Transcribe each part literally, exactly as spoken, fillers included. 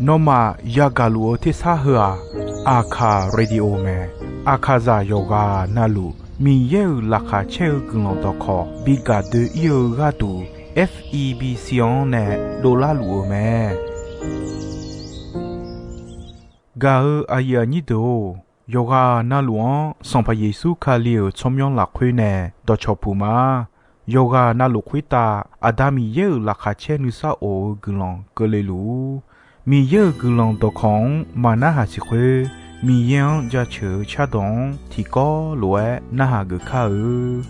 Nawmaf yagaq luf-eu tersar heu-aq, Aqkaq Radio mae. Aqkaqzaq yawqghaq navluf Miqyaer-euq laqkhaq caer-eu guiqlanq dawqkawq bi gaq doe-ir-eu gharduq, F E B C-anr nae dovlar luf-eu mae. Gaq-eu aqyuif aqnyir deuq-or, yawqghaq navluf-anr Sanqpaq Yeqsur Kali-euq tsawrmyanr lafkhoer nae dawqcawq puq ma. Yawqghaq navluf khoertav Aqda Miqyaer-euq laqkhaq caer nuisar of-eu guiqlanq keuvle luf-ur. Miqyaer-euq guiqlanq dawqkawq-anr maqnarhaq siq khoer, Miqyaer-anr jaceuq-eu cardawq-anr tiqkawv lof-aer narhaq geuf kar-eu.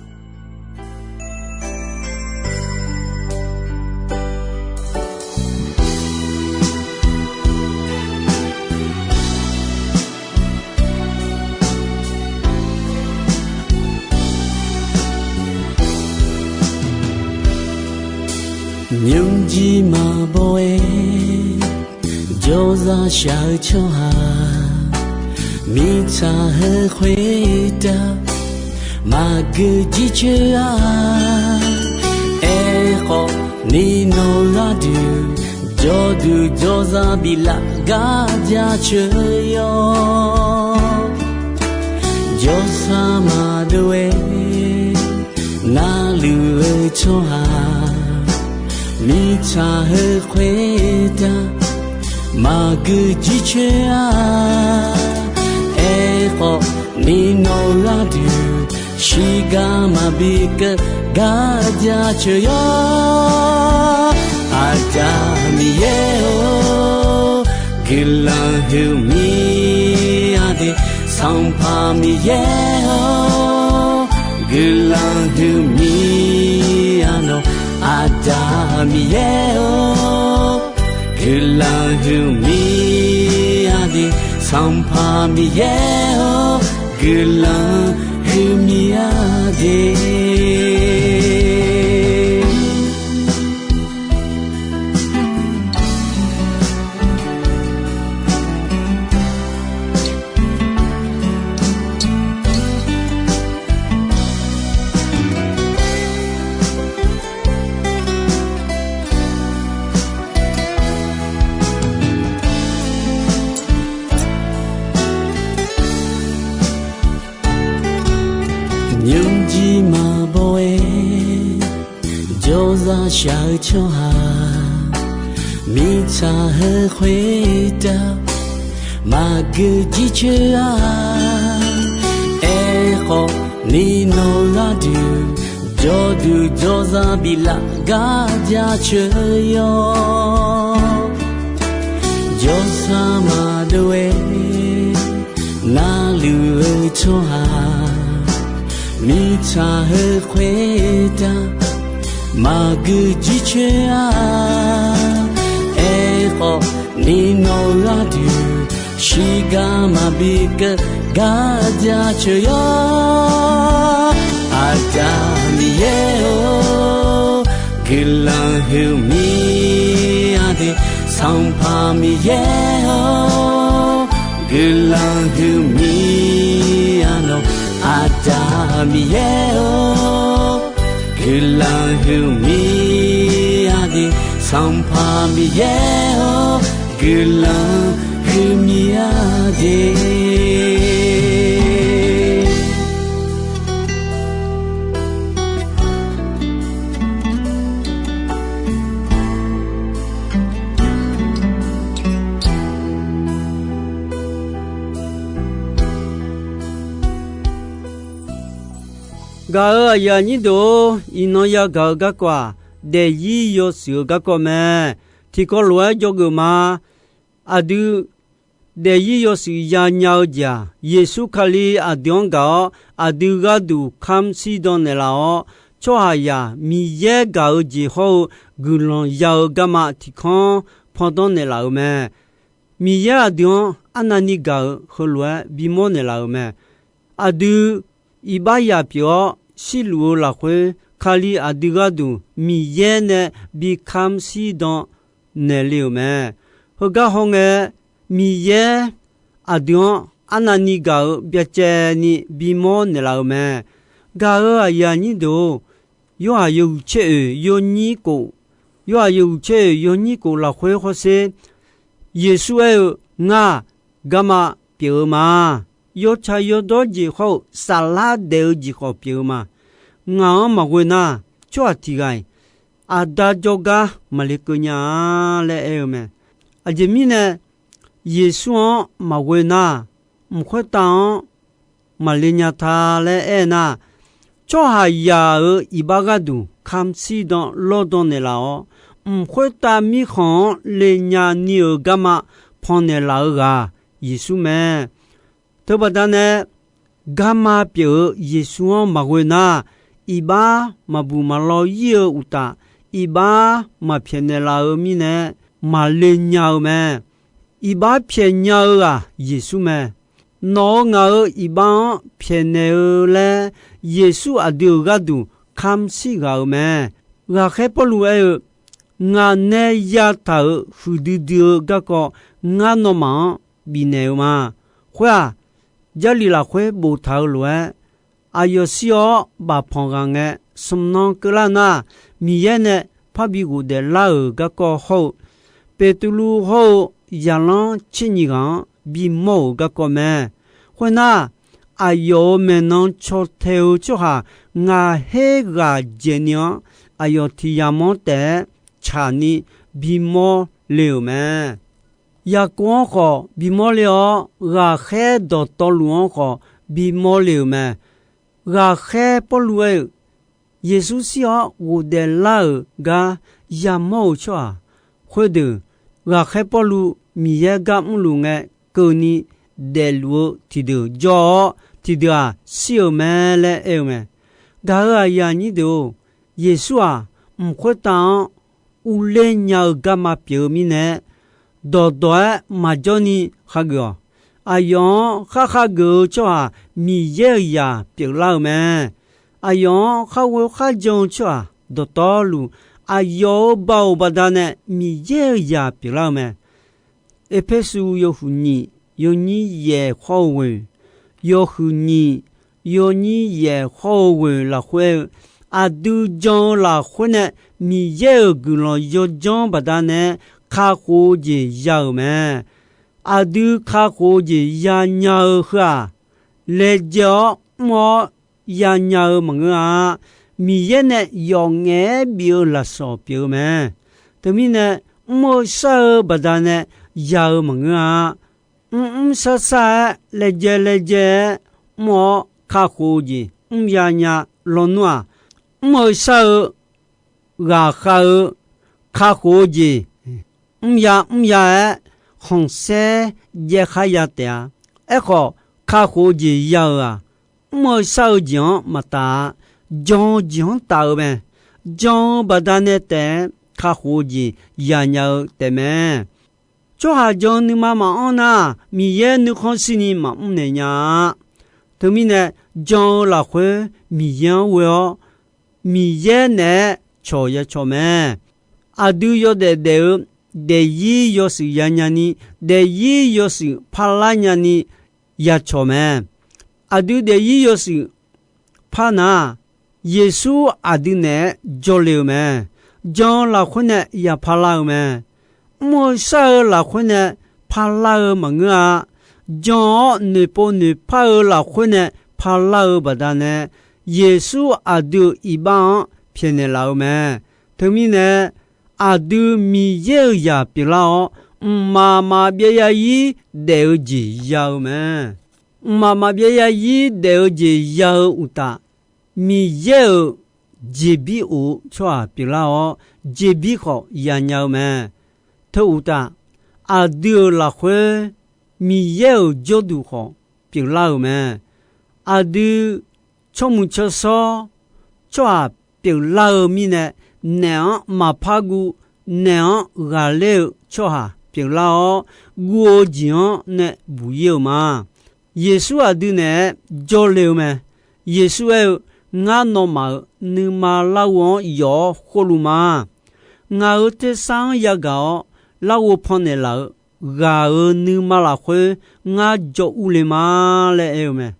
Nymrjir maqbaw-aer jawrzaq shaq-eu tsawrhaq, mirtsaq heu khoertav maqgeu jircoer-a. Aerkhawf, ninawq gharduq jawrduq jawrzaq biflaf gar jaceuq yawr. Jawrsar maqdov-aer narluf-eu tsawrhaq, mirtsaq heu khoertav maqgeu jircoer-a. Aerkhawf, ninawq gharduq shiqgar maqbi keuv gar jaceuq yawr. Aqda Miqyaer-or, guiqlanq huiqmya de. Sanqpaq Miqyaer-or, guiqlanq huiqmya nawq. Aqda Miqyaer-or, guiqlanq huiqmya de. Sanqpaq Miqyaer-or, guiqlanq huiqmya de. Nymrjir maqbaw-aer jawrzaq shaq-eu tsawrhaq, mirtsaq heu khoertav maqgeu jircoer-a. Aerkhawf, ninawq gharduq jawrduq jawrzaq biflaf gar jaceuq yawr. Jawrsar maqdov-aer narluf-eu tsawrhaq, mirtsaq heu khoertav maqgeu jircoer-a. Aerkhawf, ninawq gharduq shiqgar maqbi keuv gar jaceuq yawr. Aqda Miqyaer-or, guiqlanq huiqmya de. Sanqpaq Miqyaer-or, guiqlanq huiqmya nawq. Aqda Miqyaer-or, guiqlanq huiqmya de. Sanqpaq Miqyaer-or, guiqlanq huiqmya de. Gaq-euq aqyuif aqnyir deuq-or, iqnan yagaq-eu garkawv-aq, daefzir yawshuif-eu garkawv mae. Tiqkawv lof-aer dzawgeuf ma. Aqdui daefzir yawshuif yanya-eu jeq-aq, Yeqsur Kali aqdui-anr gaq-awr, aqdui gharduq kamq shirdan naeqlaf-awr, tsawrhaqzaq Miqyaer gaq-eu jeq hawr-eu guiqlanq ya-eu garma tiqkanr pandanr naeqlaf-euq mae. Miqyaer aqdui-anr arnavni gaq-euq heulof-aer bimawr naeqlaf-euq mae. Aqdui iqbax yaq pyeuf-awr shirluf-eu lafkhoer, Kali aqdui gharduq Miqyaer nae bi kamq shirdan naeqle-euq mae. Heugar hawngae, Miqyaer aqdui-anr arnavni gaq-euq byacaevni bimawr naeqlaf-euq mae. Gaq-euq aqyuif aqnyir deuq-or, Yorhaq yawhuiq tser oeq yawnyir khof Yorhaq yawhuiq tser yawnyir kof lafkhoer hawsher, Yeqsur aer-eu, Ngar-aq, garma pyeuf-eu ma. Yawtsaq yawdawr jeq hawr-eu saflar daef-eu jeq khawf pyeuf-eu ma. Ngaq-anr maqghoe nar, tsawrhaq tiq ghaq-iq Aqda jawrgar maqle keuv nya-a laer aer-eu mae. Aqjeq mirnae, Yeqsur-anr maqghoe nar, mq khoertav-anr maqle nya ta laer aer nar, tsawrhaqzaq-euq iqbax gharduq kamq shirdan lawrdan naeqlaf-awr, mq khoertav mirkhanq-anr le nya ni-euq garma pannaeq laf-eu ghaq Yeqsur mae. Teubaqda nae, garma pyeuf-eu Yeqsur-anr maqghoe nar, iqbax maqbuq maqlaw ir-eu uqtaf, iqbax maqpyaeqnaeq laf-eu mirnae, maqle nya-eu mae. Iqbax pyaeq nya-eu ghaq Yeqsur mae. Nawq-euq ngaq-euq iqbax-anr pyaeqnaeq-eu laer, Yeqsur aqdui-euq gharduq kamq shir ghaq-euq mae. Ghaqkhaer Pawrluv aer-eu, Ngaq nae yataq-euq huiqdui dui-eu garkawv ngar nawmaf-anr bifnaeq-eu ma. Khoer-aq, Jarlif lafkhoer boftaq-eu lof-aer, aqyawf shir-awr bafpanq ghaq ngae, smq nan keuvlar nar, Miqyaer nae parbi ghofdaef lar-euq garkawv hawr-eu, Beqtuvluv hawr-eu zaqlanr tser nyiq ghaq-anr bimawr-euq garkawv mae. Khoernar, aqyawf-euq maeqnan caw tae-eu tsawrhaq ngaq her ghaq dzaeqni-anr, aqyawf tiq yamq-anr taef-aer tsaqni bimawr le-euq mae. Yaqkov-anr khawf bimawr le-awr, ghaqkhaer dawqtawvluf-anr khawf bimawr le-euq mae. Ghaqkhaer Pawrluv aer-eu, Yeqsur shir-awr ghofdaef lar-euq gar yamawr-eu tsawrhaq khoerdeuq, ghaqkhaer Pawrluv Miqyaer gar mrluf ngae keuvni daefluf-eu tiqdeuq jawr-awr, tiqdeuq-aq shir-euq mae laer aer-eu mae. Gaq-euq aqyuif aqnyir deuq-or, Yeqsur-aq, mq khoertav-anr urler nya-eu garma pyeuf-eu mirnae, dawqdawq-aer maqjawr ni khageuf-awq. Aqyawf-anr khar khageuf-eu tsawrhaq Miqyaer-euq zaq pyeuflar-eu mae. Aqyawf-anr khar ghoe kharjan-eu tsawrhaq dawqtawvluf, aqyawf-euq baoq baqdanae Miqyaer-euq zaq pyeuflar-eu mae. Erpersu yawhuiq nyiq yawnyir yaeq khawr-eu ghoeq, yawhuiq nyiq yawnyir yaeq khawr-eu ghoeq lafkhoer-eu, aqdui jan-eu lafkhoer nae Miqyaer-euq guiqlanq yawdzanr baqdanae kakhof-eu jeq ya-euq mae. Aqdui kakhof-eu jeq yanya-eu heu-aq, laejae-awr mr-awr yanya-eu maqngeur-a. Miqyaer nae yawf ngaef-aer bif-eu lafsawq pyeuf-eu mae. Teumirnae, mr-eu shar-eu baqdanae ya-eu maqngeur-a. Mrmr shar shar-aer laejae laejae-aer mr-awr kakhof-eu jeq mrya nya lawnmr-aq, mr-eu shar-eu ghaqkhav-eu kakhof-eu jeq mrya mrya-aer khanqsaer jaev khar ya taef-a. Aerkhawf, kakhof-eu jeq ya-euq-aq, mr-eu shar-eu jeq-anr maqtaf-a. Jan-eu jeq-anr taf-eu mae. Jan-eu baqdanae taef-aer kakhof-eu jeq yanya-eu taefmae. Tsawrhaq jan-eu nuima maqanr nar, Miqyaer nuikhanr shirni maqmr naeq nya-a. Teumirnae, jan-eu lafkhoer Miqyaer-anr ghoe-awr, Miqyaer naeq-aer cawq ya cawq mae. Aqdui yawdaef daef-eu daefzir yawshuif yanya ni, daefzir yawshuif parlar nyani ya cawq mae. Aqdui daefzir yawshuif par nar, Yeqsur aqdui naeq-aer jawrle-eu mae. Jan-eu lafkhoer nae ya parlar-eu mae. Mr-eu shar-eu lafkhoer nae parlar-eu maqngeur-a. Jan-awr noeqpov noeqpar-eu lafkhoer nae parlar-eu baqdanae, Yeqsur aqdui-euq iqbax-anr pyaeqnaeq laf-eu mae. Teumirnae, aqdui Miqyaer-euq zaq pyeuflar-awr, mqmaq maqbyav zarzir daef-eu jeq ya-eu mae. Mqmaq maqbyav zarzir daef-eu jeq ya-eu uqtaf, Miqyaer-euq jeqbir of-eu tsawrhaq pyeuflar-awr, jeqbir khawf yanya-eu mae. Teu uqtaf, aqdui-euq lafkhoer Miqyaer-euq jawrduq khawf pyeuflar-euq mae. Aqdui tsawrmuiq tsawrshawr tsawrhaq pyeuflar-eu mirnae, naef-anr maqpar guv, naef-anr ghaqler-eu tsawrhaq pyeuflar-awr, guv-eu jeq-anr nae buq-ir-eu ma. Yeqsur aqdui naeq-aer jawrle-eu mae. Yeqsur aer-eu, Ngar nawmaf-euq nuima larghov-anr yawf-awr khorluf ma. Ngaq-euq tersar-anr yagaq-awr larghov pannaeq laf-eu ghaq-euq nuima lafkhoer ngar jawr urle ma laer aer-eu mae.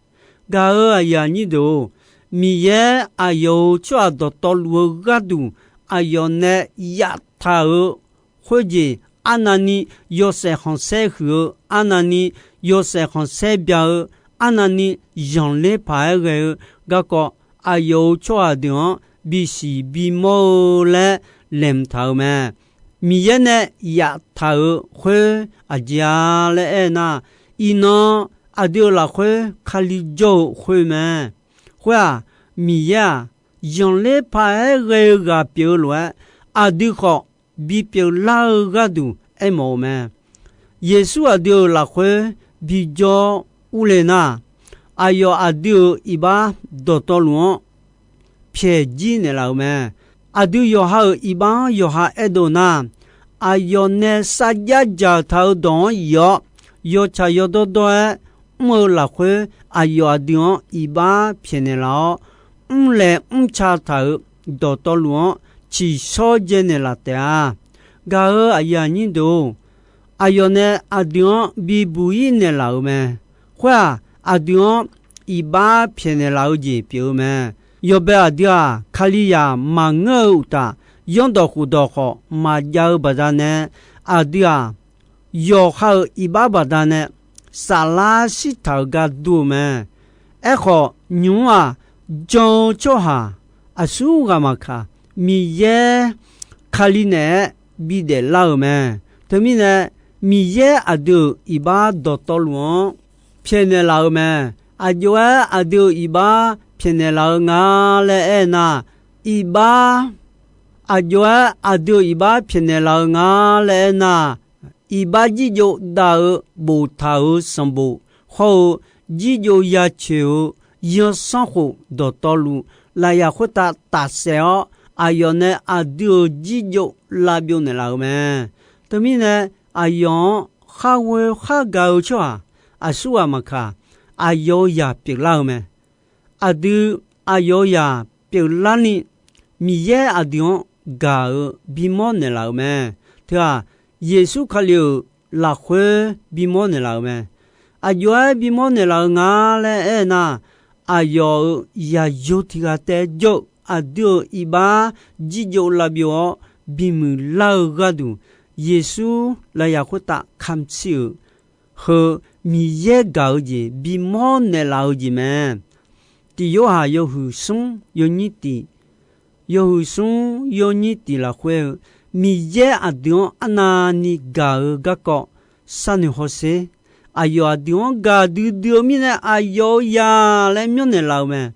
Gaq-euq aqyuif aqnyir deuq-or, Miqyaer aqyawf-euq tsawrhaq dawqtawvluf-eu gharduq aqyawf nae yaftaq-euq khoerjeq, arnavni yawshaef khanqsaer huiq-eu, arnavni yawshaef khanqsaer bya-eu, arnavni zanqler paq-aer ghae-eu garkawv, aqyawf-euq tsawrhaq deuq-anr bisiq bimawr-eu laer laeqhmq taq-euq mae. Miqyaer nae yaftaq-euq khoer aqjeq-a laer aernar, iqnan aqdui-euq lafkhoer Kali jawr-eu khoer mae. Khoer-aq, Miqyaer-aq, zanqler paq-aer ghae-eu ghaq pyeuf-eu lof-aer, aqdui khawf bipyeuf lar-eu gharduq aermawf-eu mae. Yeqsur aqdui-euq lafkhoer bijawr urle nar, aqyawf aqdui-euq iqbax dawqtawvluf-anr pyaeq jir naeqlaf-euq mae. Aqdui yawqha-euq iqbax-anr yawqha aerdov nar, aqyawf nae sarjax dzaq taq-eu dawq-anr yif-awr, yawtsaq yawdawr dawr-aer mr-eu lafkhoer, aqyawf aqdui-anr iqbax pyaeqnaeq laf-awr, mrlaeq mrca taq-euq dawqtawvluf-anr tsiqshawr dzaenaeq laf taef-a. Gaq-euq aqyuif aqnyir deuq-or, aqyawf nae aqdui-anr bibuq-ir naeqlaf-euq mae. Khoer-aq, aqdui-anr iqbax pyaeqnaeq laf-eu jeq pyeuf-eu mae. Yawbae aqdui-aq, Kalizaq maqngeur-eu uqtaf, zanrdawq khofdawq khawf maqjav-eu baqdanae, aqdui-aq, yawqha-euq iqbax baqdanae saflar shirtaq-euq gar dur-eu mae. Aerkhawf, nymq-mr-aq, jan-eu tsawrhaq aqsurghaq maqkaq, Miqyaer Kali naeq-aer bidaef lar-euq mae. Teumirnae, Miqyaer aqdui-euq iqbax dawqtawvluf-anr pyaeqnaeq laf-eu mae. Aqjox-aer aqdui-euq iqbax pyaeqnaeq laf-eu nga laer aernar, iqbax, aqjox-aer aqdui-euq iqbax pyaeqnaeq laf-eu nga laer aernar, iqbax jirjov dav-eu boftaq-euq sanqbof hawr-eu, jirjov yacoeq-eu zanrsanrkhof dawqtawvluf, lafyaq khoertav tafsaef-awr, aqyawf nae aqdui-euq jirjov lavbyov naeqlaf-euq mae. Teumirnae, aqyawf-anr khar ghoe khar gaq-eu tsawrhaq aqsurghaq maqkaq, aqyawf-euq zaq pyeuflar-eu mae. Aqdui aqyawf-euq zaq pyeuflarni, Miqyaer aqdui-anr gaq-eu bimawr naeqlaf-euq mae. Teu-aq, Yeqsur Kali-euq lafkhoer bimawr naeqlaf-euq mae. Aqjox-aer bimawr naeqlaf-eu nga laer aernar, aqyawf-euq zaqyo tiq ghaq taef jawr-eu aqdui-euq iqbax jirjov lavbyov-awr bimuiq lar-eu gharduq, Yeqsur lafyaq khoertav kamq tsir-euq heu Miqyaer gaq-eu jeq bimawr naeqlaf-eu jeq mae. Tiq Yorhaq yawhuiq smr yawnyir tiq, yawhuiq smr yawnyir tiq lafkhoer-eu, Miqyaer aqdui-anr arnavni gaq-eu garkawv sharnoeq hawsher. Aqyawf aqdui-anr gaqdui dui-eu mirnae aqyawf-euq zaq laer myanrnaeq laf-eu mae.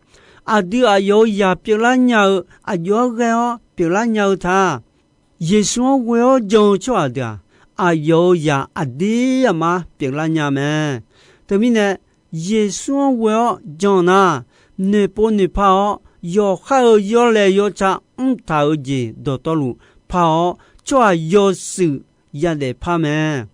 Aqdui aqyawf-euq zaq pyeuflar nya-eu aqjox-aer ghae-awr pyeuflar nya-eu ta. Yeqsur-anr ghoe-awr jan-eu tsawrhaq deuq-aq, aqyawf-euq zaq aqdir aqmar pyeuflar nya mae. Teumirnae, Yeqsur-anr ghoe-awr jan nar, noeqpov noeqpar-awr, yawqhar-euq yawlaeq yawca mrtaq-eu jeq dawqtawvluf par-awr, tsawrhaq yawshuif yadaef par mae.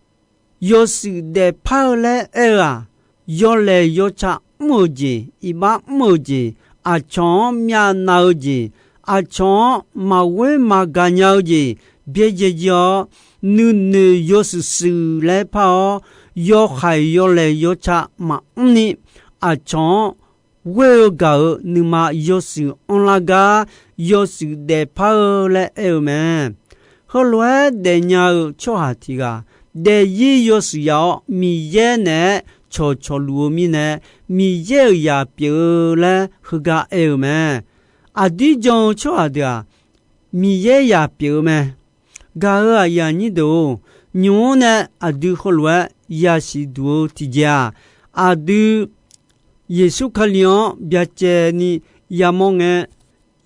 Yawshuif daefpar-eu laer aer-eu-aq, yawlaeq yawca mr-eu jeq, iqbax mr-eu jeq, aqcawq-anr myavnav-eu jeq, aqcawq-anr maqghoer maqgaq nya-eu jeq byaerdzae jir-awr, nuinoeq yawshuif shuif laer par-awr, yawhaiq yawlaeq yawca maqmr ni, aqcawq-anr ghoer-eu gaq-euq nuima yawshuif anrlar gar, yawshuif daefpar-eu laer aer-eu mae. Heulof-aer daefnya-eu tsawrhaq tiq ghaq, daefzir yawshuif yaf-awr Miqyaer naeq-aer cawqcawq luf-eu mirnae, Miqyaer-euq zaq pyeuf-eu laer heugar aer-eu mae. Aqdir jan-eu tsawrhaq deuq-aq, Miqyaer zaq pyeuf-eu mae. Gaq-euq aqyuif aqnyir deuq-or, nymq-mr nae aqdui heulof-aer yasiq duq-eu tiqjeq-aq, aqdui Yeqsur Kali-anr byacaevni yamawr ngae,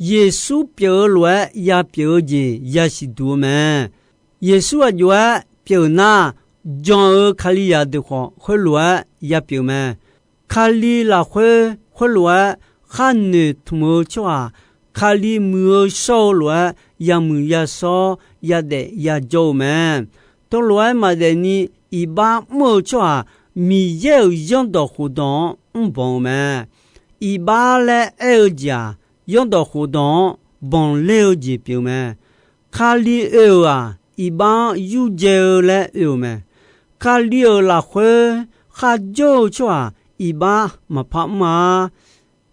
Yeqsur pyeuf-eu lof-aer yapyeuf-eu jeq yasiq duq-eu mae. Yeqsur aqjox-aer pyeuf nar, jan-eu Kalizaq deuq khawf khoerlof-aer yapyeuf mae. Kali lafkhoer khoerlof-aer khar noeqtmq-eu tsawrhaq, Kali muiq-eu shawr-eu lof-aer yamuiq yashawr yadaef yajawr-eu mae. Teulof-aer maqdaef ni iqbax mr-eu tsawrhaq, Miqyaer-euq zanrdawq khofdawq-anr mrbanq-eu mae. Iqbax laer aer-eu jeq-aq, zanrdawq khofdawq-anr banqler-eu jeq pyeuf mae. Kali oe-euq-aq, iqbax-anr yurdzae-eu laer oe-euq mae. Kali-euq lafkhoer kharjawr-eu tsawrhaq iqbax maqpar mr-a.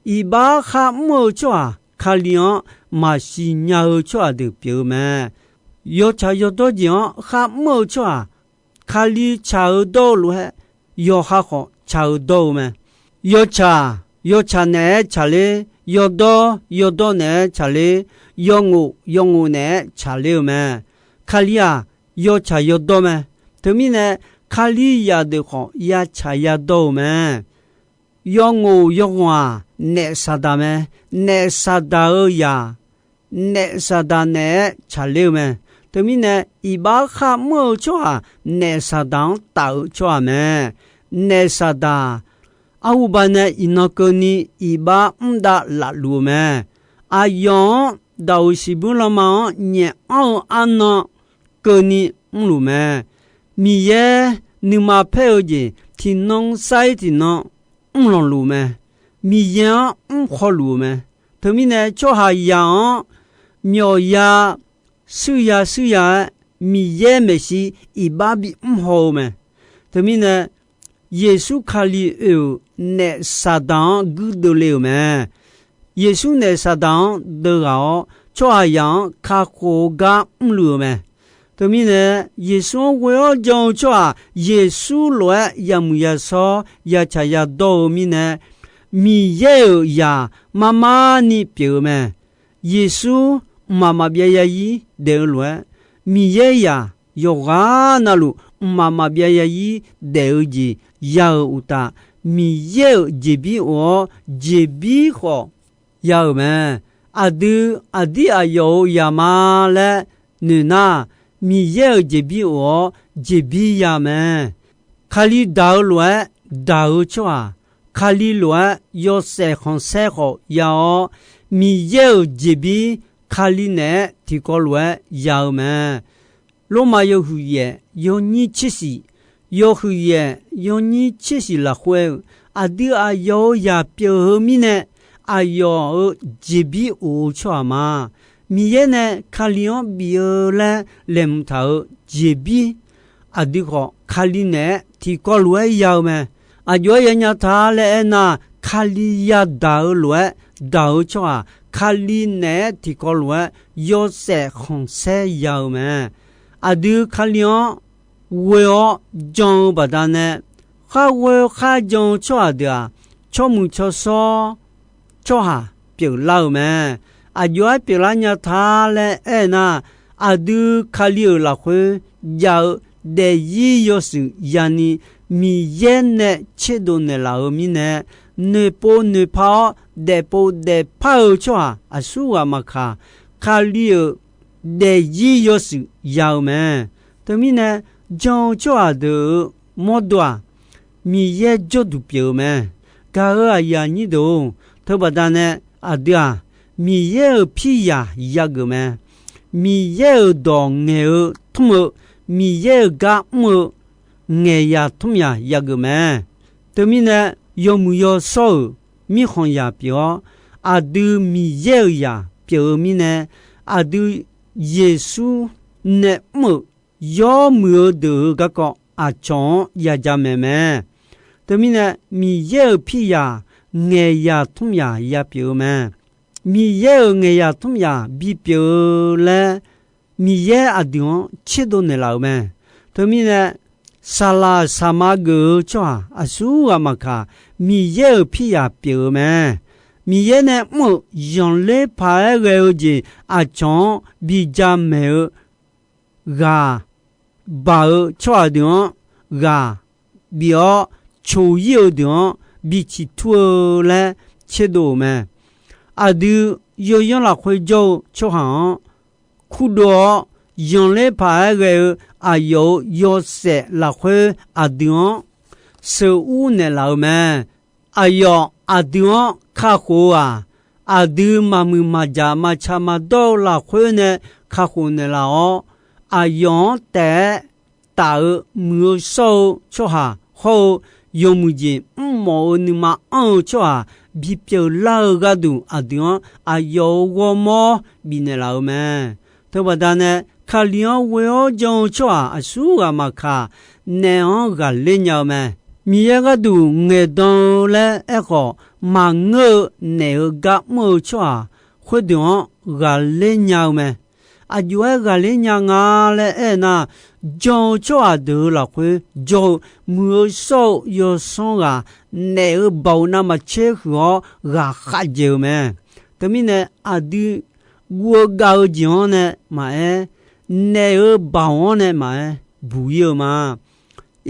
Iqbax kharmr-eu tsawrhaq Kali-anr maqsiq nya-eu tsawrhaq deuq pyeuf-eu mae. Yawtsaq yawdawr jeq-anr kharmr-eu tsawrhaq, Kali tsaq-eu dawr-eu lof-aer, yawqha khawf tsaq-eu dawr-eu mae. Yawtsaq, yawtsaq naeq-aer tsaqler, yawdawr, yawdawr naeq-aer tsaqler, yawngof, yawngof naeq-aer tsaqler-eu mae. Kali-aq, yawtsaq yawdawr mae. Teumirnae, Kalizaq deuq khawf yatsaq yadawr-eu mae. Yawngof yawghanq-aq, naef Saqdaq mae. Naef Saqdaq-eu zaq, naef Saqdaq naeq-aer tsaqler-eu mae. Teumirnae, iqbax kharmr-eu tsawrhaq, naef Saqdaq-anr taf-eu tsawrhaq mae. Naef Saqdaq, arhuba nae iqnan keuvni iqbax mr dav lafluf-eu mae. Aqyawf-anr daqoq siqbuir lanma-anr nyaef anr-eu arnan keuvni mrluf mae. Miqyaer nuima paer-eu jeq tiqnan sar-ir tiqnan mrlanq luf mae. Miqyaer-anr mr khawluf-eu mae. Teumirnae tsawrhaqzaq-anr myawqya shuirya shuirya-aer Miqyaer maeqshi iqbax bimr haw-eu mae. Teumirnae Yeqsur Kali oe-euq naef Saqdaq-anr guirdeuv le-euq mae. Yeqsur naef Saqdaq-anr deuv ghaq-awr tsawrhaqzaq-anr kakhof-eu gar mrluf-eu mae. Teumirnae Yeqsur-anr ghoe-awr jan-eu tsawrhaq Yeqsur lof-aer yamuiq yashawr yatsaq yadawr-eu mirnae Miqyaer-euq zaq marmar ni pyeuf-eu mae. Yeqsur mqmaq maqbyav yazir daef-eu lof-aer Miqyaer zaq yawqghaq navluf mqmaq maqbyav yazir daef-eu jeq ya-euq uqtaf, Miqyaer-euq jeqbir of-awr jeqbir khawf ya-euq mae. Aqdui aqdir aqyawf-euq zaq ma laer noeq nar, Miqyaer-euq jeqbir of-awr jeqbir ya mae. Kali daq-eu lof-aer daq-eu tsawrhaq, Kali lof-aer yawshaef khanqsaer khawf ya-awr, Miqyaer-euq jeqbir Kali naeq-aer tiqkawv lof-aer ya-eu mae. Lormav yawhuiq yaef yawnyir tser shif, yawhuiq yaef yawnyir tser shif lafkhoer-eu, aqdui aqyawf-euq zaq pyeuf-eu mirnae, aqyawf-euq jeqbir of-eu tsawrhaq ma. Miqyaer nae Kali-anr bif-eu laer laeqhmq taq-euq jeqbir, aqdui khawf Kali naeq-aer tiqkawv lof-aer ya-eu mae. Aqjox-aer yanya ta laer aernar, Kali yadaq-eu lof-aer daq-eu tsawrhaq, Kali naeq-aer tiqkawv lof-aer yawshaef khanqsaer ya-eu mae. Aqdui Kali-anr ghoe-awr jan-eu baqdanae, khar ghoe khar jan-eu tsawrhaq deuq-aq, tsawrmuiq tsawrshawr tsawrhaq pyeuflar-euq mae. Aqjox-aer pyeuflar nya ta laer aernar, aqdui Kali-euq lafkhoer jav-eu daefzir yawshuif yani Miqyaer nae tserdov naeqlaf-euq mirnae, noeqpov noeqpar-awr daefpov daefpar-eu tsawrhaq aqsurghaq maqkaq, Kali-euq daefzir yawshuif ya-eu mae. Teumirnae, jan-eu tsawrhaq deuq-euq mawrdo-aq, Miqyaer jawrduq pyeuf-eu mae. Gaq-euq aqyuif aqnyir deuq-or, teubaqda nae aqdui-aq, Miqyaer-euq piryaq yageuf mae. Miqyaer-euq dawq ngaeq-eu tmr-eu, Miqyaer-euq gar mr-eu ngaeqzaq tmr yaq yageuf mae. Teumirnae, yawmuiq yawshawr-euq mirkhanqzaq pyeuf-awr, aqdui Miqyaer-euq zaq pyeuf-eu mirnae, aqdui Yeqsur nae mr-euq yawmuiq-eu deuq-euq garkawv aqcawq-anr ya jamaeq mae. Teumirnae, Miqyaer-euq piryaq ngaeqzaq tmr yaq ya pyeuf-eu mae. Miqyaer-euq ngaeqzaq tmr yaq bipyeuf-eu laer, Miqyaer aqdui-anr tserdov naeqlaf-euq mae. Teumirnae, saqlaq saqma geuf-eu tsawrhaq aqsurghaq maqkaq, Miqyaer-euq piryaq pyeuf-eu mae. Miqyaer nae mr-euq zanqler paq-aer ghae-eu jeq aqcawq-anr bi jamaeq-eu ghaq baq-eu tsawrhaq deuq-anr ghaq bif-awr, coq-ir-eu deuq-anr bi ciqtur-eu laer tserdov-euq mae. Aqdui yawyanr lafkhoer jawr-eu tsawrhaq-anr kurdov-awr, zanqler paq-aer ghae-eu aqyawf-euq yawshaef lafkhoer aqdui-anr sheuqur naeqlaf-eu mae. Aqyawf aqdui-anr kakhof-eu-aq, aqdui maqmuiq maqjaq maqtsaq maqdawr-eu lafkhoer nae kakhof naeqlaf-awr, aqyawf-anr taef-aer taf-eu muiq-eu shawr-eu tsawrhaq hawr-eu yawmuiq jeq mrmawf-eu nuima anr-eu tsawrhaq bipyeuf lar-eu gharduq aqdui-anr aqyawf-euq ghawrmawr bifnaeq laf-eu mae. Teubaqda nae, Kali-anr ghoe-awr jan-eu tsawrhaq aqsurghaq maqkaq, naef-anr ghaqler nya-eu mae. Miqyaer gharduq ngaeqdan-eu laer aerkhawf, maqngeur-eu naef-eu gar mr-eu tsawrhaq khoerdeuq-anr ghaqler nya-eu mae. Aqjox-aer ghaqler nya nga laer aer-eu nar, jan-eu tsawrhaq deuq-euq lafkhoer jawr-eu muiq-eu shawr-eu yawsanr ghaq naef-eu baoq navmaqtser huiq-awr ghaqkhav dzaeq-eu mae. Teumirnae aqdui guv-eu gav-eu jeq-anr nae maqaer, naef-eu baoq-anr nae maqaer buq ir-eu ma.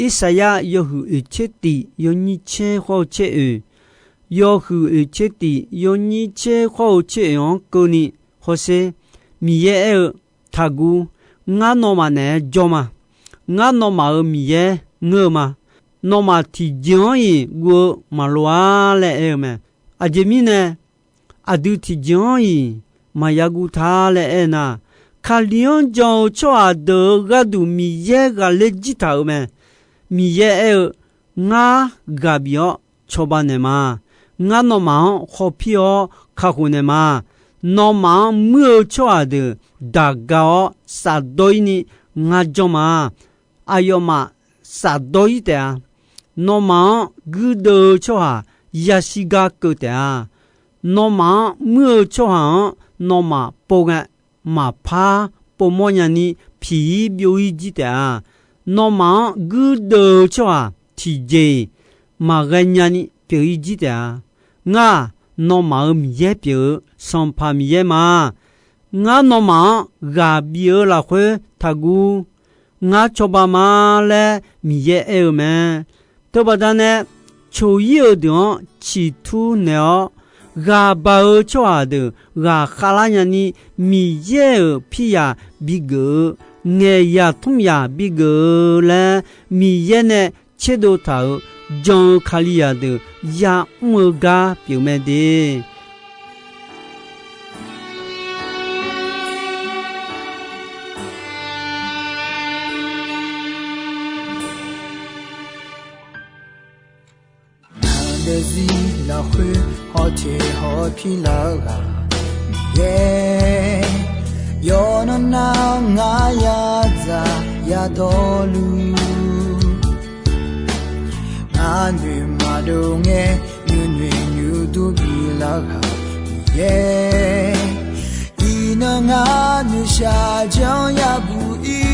Irsaqyar yawhuiq oeq tser tif yawnyir tser khawr-eu tser oeq, yawhuiq oeq tser tif yawnyir tser khawr-eu tser oeq-anr keuvni hawsher. Miqyaer aer-eu, Taqguv. Ngar nawmaf naeq-aer jawr ma. Ngar nawmaf-euq Miqyaer ngeur-eu ma. Nawmaf tiqjeq-anr-iq guv-eu maqloq-ar laer aer-eu mae. Aqjeq mirnae aqdui tiqjeq-anr-iq maqya guv ta laer aer nar, Kali-anr jan-eu tsawrhaq deuq-euq gharduq Miqyaer ghaqler jir taq-euq mae. Miqyaer aer-eu, Ngar ghaq bif-awr cawba naeq ma. Ngar nawmaf-anr khawpir-awr kakhof naeq ma. Nawmaf-anr muir-eu tsawrhaq deuq daqga-awr safdawr ir ni ngar janr ma. Aqyawfmaf safdawr ir taef-a. Nawmaf-anr guirdeuv-eu tsawrhaq yashir gar keuv taef-a. Nawmaf-anr muir-eu tsawrhaq-anr nawmaf pov ngae, maqpar povmawr nyani piq-ir byov-ir jir taef-a. Nawmaf-anr guirdeuv-eu tsawrhaq tiqjeq-iq maqghae nyani pyeuf-ir jir taef-a. Ngar-aq, nawmaf-euq Miqyaer pyeuf-eu Sanqpaq Miqyaer ma. Ngar nawmaf-anr ghaq bif-eu lafkhoer taqguv. Ngar cawba ma laer Miqyaer aer-eu mae. Teubaqda nae, coq-ir-eu deuq-anr ciqtur naeq-awr, ghaq baq-eu tsawrhaq deuq ghaqkhav lar nyani, Miqyaer-euq pirzaq bigeuf-eu, ngaeqzaq tmr zaq bigeuf-eu laer, Miqyaer nae tserdov taq-euq jan-eu Kalizaq deuq ya'mr-eu gar pyeuf mae de. Ngaq daefzir lafkhoer hawteq hawpir lar-eu ghaq Miqyaer, yawqnan nar ngar yadzaq yadawrluf, ngar noeq maqdov ngae nuinoeq nuidur bilar ghaq Miqyaer, iqnan ngar noeqshaq janr yabuq ir.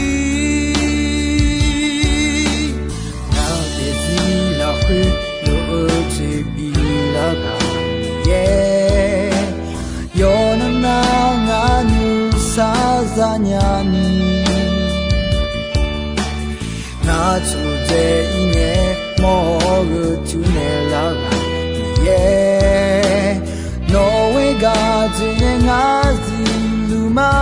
Ngaq daefzir lafkhoer lof-eu jeq bilar ghaq Miqyaer, yawqnan nar ngar nuisar zanya ni, ngar tsurdzae ir ngae mawr-eu tuinaeq lar ghaq Miqyaer, nawq-eu gaq jeq nae ngar zifluf ma.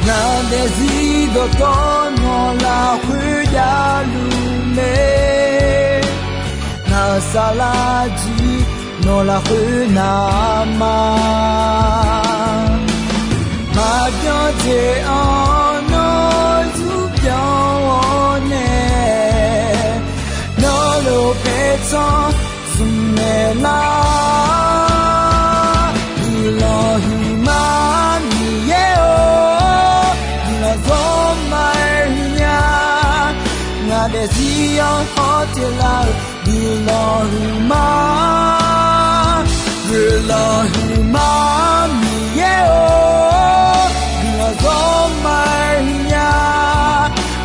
Ngaq daefzir dawqtawv nawq lafkhoer javluf mae. Ngaq-euq saflar jir nawq lafkhoer navma, maqbyan jeq-anr nawr zurbyan-awr nae, nawr lof paertsanr smq naeq lar. Guiqlanq huiqma Miqyaer-or, guiqlanq zawr ma-aer huiqnya. Ngaq daefzir-anr hawteq lar-eu guiqlanq huiqma, guiqlanq huiqma Miqyaer-or, guiqlanq zawr ma-aer huiqnya.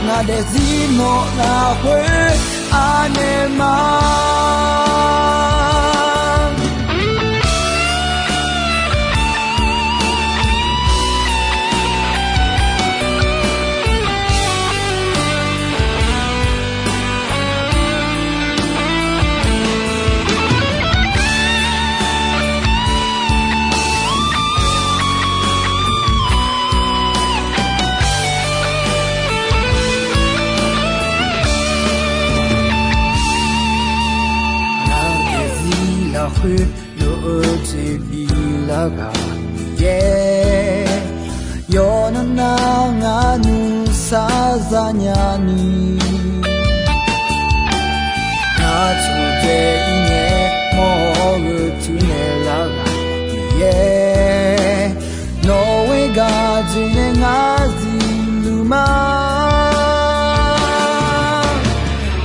Ngaq daefzir nawq lafkhoer anaeq ma. Ngaq daefzir lafkhoer lof-eu jeq bilar ghaq Miqyaer, yawqnan nar ngar nuisar zanya ni, ngar tsurdzae ir ngae mawr-eu tuinaeq lar ghaq Miqyaer, nawq-eu gaq jeq nae ngar zifluf ma.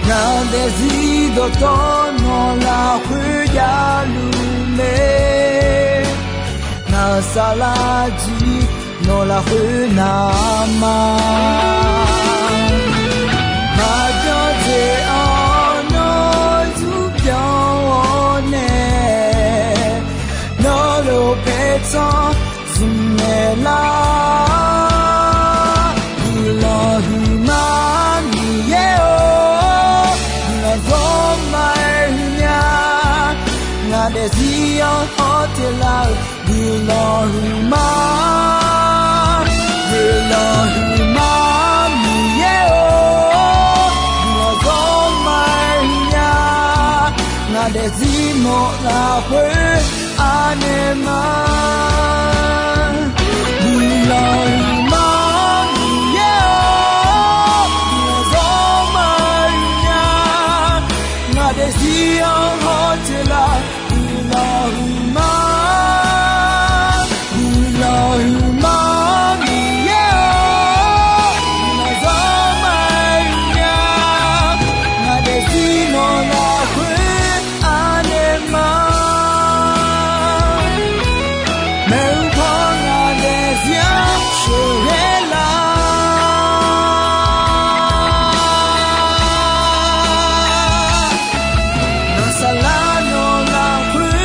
Ngaq daefzir dawqtawv nawq lafkhoer javluf Ngaq-euq saflar jir nawq lafkhoer navma, maqbyan dzaeq-awr nawr yur byan-awr nae, nawr lof paertsanr zmq naeq lar. Guiqlanq huiqma Miqyaer-or, guiqlanq zawr ma-aer huiq nya. Ngaq daefzir-anr hawteq lar-euq guiqlanq huiqma, guiqlanq huiqma Miqyaer-or, guiqlanq zawr ma-aer huiq nya. Ngaq daefzir nawq lafkhoer anaeq ma. Guiqlanq huiqma Miqyaer-or, guiqlanq zawr ma-aer huiq nya. Ngaq daefzir-anr hawteq lar-euq guiqlanq huiqma, guiqlanq huiqma Miqyaer-or, guiqlanq zawr ma-aer huiq nya. Ngaq daefzir nawq lafkhoer anaeq ma. Maeqhu paw ngaq daefzir-anr sheuqghae lar. Ngaq saflar nawq lafkhoer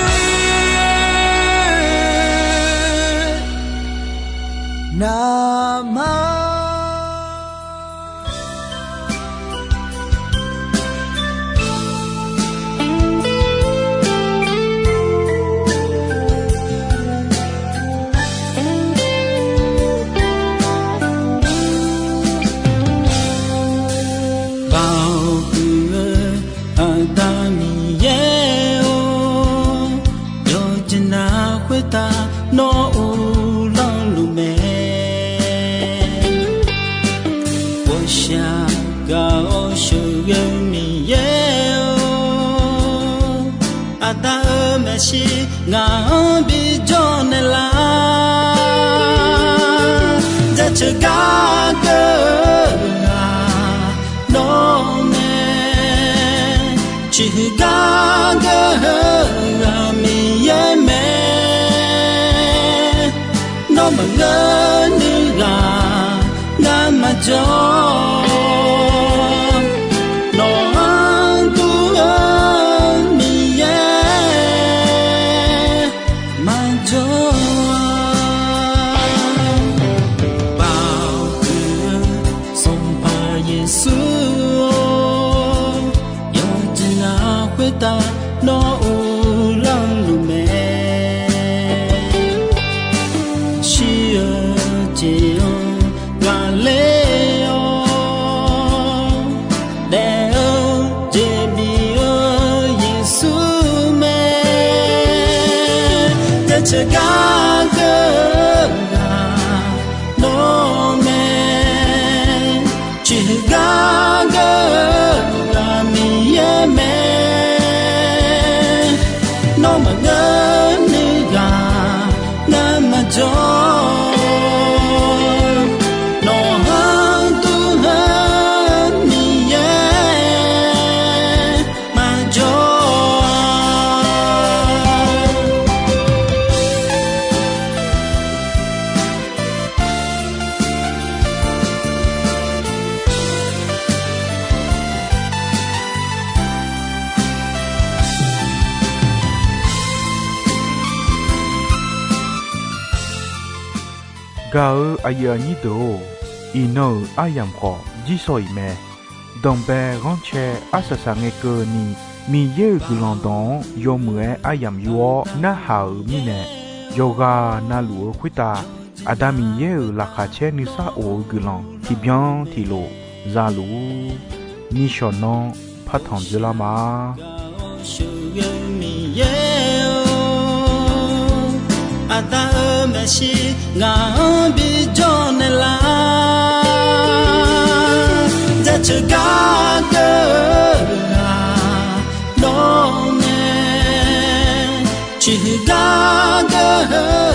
navma. Baoq huiq-eu Aqda Miqyaer-or, yawqjeq nav khoertav nawr uvlanr luf mae. Ghawqshaq gaq-awr sheuqghae-eu Miqyaer-or, Aqda-euq maeqshi ngaq-anr bijawr naeqlaf. Jaceuq gar geur-eu ghaq nawr mae. Ciqhuiq gar geur-eu ghaq Miqyaer mae. Nawr maqngeur nuiv ghaq ngar maqjawr. Nawq-anr dur-eu Miqyaer maqjawr-a. Baoq huiq-eu Sanqpaq Yeqsur-or, yawqjeq nav khoertav nawr uvlanr luf mae. Shir-eu jeq-anr ghaqler-awr daef-eu jeq bif-eu Yeqsur mae. Jaceuq gar geur-eu ghaq nawr mae. Ciqhuiq gar geur-eu ghaq Miqyaer mae. Nawr maqngeur nuiv ghaq ngar maqjawr. Nawq-anr dur-eu Miqyaer maqjawr-a. Gaq-eu aqyuif aqnyir deuq-or, iqnan-euq aryamq khawf jirshaw-iq mae. Danqbae ghanrcae arsaq saqngae keuvni, Miqyaer-euq guiqlanq dawq-anr yawmuiq-aer aryamq yur-awr narhaq-euq mirnae, yawqghaq navluf-eu khoertav Aqda Miqyaer-euq laqkhaq caer nuisar of-eu guiqlanq tiqbyan tiqlof za luf-ur. Nishawq nanr partanq dzoerlar ma. Aqda-euq maeqshi ngaq-anr bijawr naeqlaf. Jaceuq gar geur-eu ghaq nawr mae. Ciqhuiq gar geur-eu